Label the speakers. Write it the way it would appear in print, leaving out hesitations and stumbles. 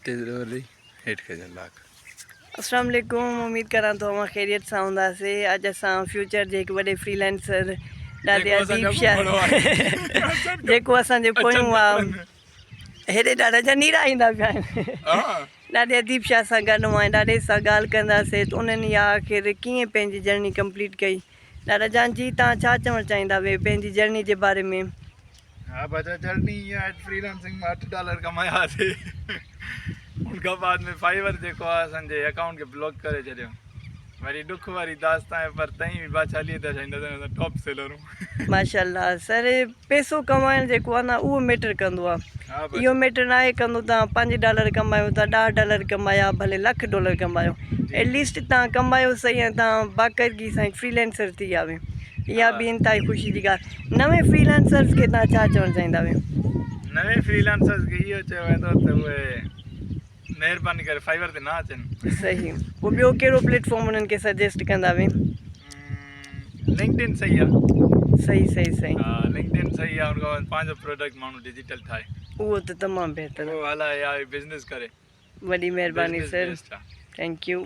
Speaker 1: تيز ڏور ڏئي هيٺ ڪجن لاک.
Speaker 2: اسلام عليڪم اميد ڪران ٿو اوهان خيريت سان هونداسي اڄ اسان فيوچر جي هڪ وڏي فري لانسر ڏاڏي اديب شاهه جيڪو اسان جي پويون آ هيڏي ڏاڍا جا نيرا ايندا پيا آهن ڏاڏي اديب شاهه سان گڏ هئا ۽ ڏاڏي سان ڳالهه ڪنداسي ته انهن اها آخر ڪيئن پنهنجي جرني ڪمپليٽ ڪئي ڏاڏا جان جي تان ڇا چوڻ چاهيندا وي پنهنجي جرني جي باري ۾.
Speaker 1: ها باچا جرني اها آهي فري لانسنگ مان 8 ڊالر ڪماياسي ان کان بعد ۾ فائيور جيڪو آهي اسان جي اڪائونٽ کي بلاڪ ڪري ڇڏيو وري ڏک واري داستان آهي پر تئين به بادشاهه علي ته اسان نظر اسان ٽاپ سيلر هون.
Speaker 2: ماشاءالله سر پيسو ڪمائڻ جيڪو آهي نه اهو ميٽر ڪندو آهي اهو ميٽر ناهي ڪندو تان 5 ڊالر ڪمايو ٿا 10 ڊالر ڪمايا ڀلي لک ڊالر ڪمايو ايٽ ليسٽ تان ڪمايو صحيح ۽ تان باقاعدگي سان هڪ فري لانسر ٿي ويا آهيو اها به انتهائي خوشي جي ڳالهه نوين فري لانسرز کي توهان ڇا چوڻ چاهيندا آهيو؟
Speaker 1: نوين فري لانسرز کي اهو چيو ويندو ته اهي مهرباني ڪري فائيور تي نه اچن.
Speaker 2: صحيح پوء ٻيو ڪهڙو پليٽ فارم انهن کي سجيسٽ ڪندا آهيو؟
Speaker 1: لنڪڊ ان صحيح آهي.
Speaker 2: صحيح صحيح صحيح.
Speaker 1: ها لنڪڊ ان صحيح آهي ان کان بعد پنهنجو پروڊڪٽ ماڻهو ڊجيٽل ٺاهي.
Speaker 2: اهو ته تمام بهتر.
Speaker 1: اهو هلائي يا بزنس ڪري.
Speaker 2: وڏي مهرباني سر thank you.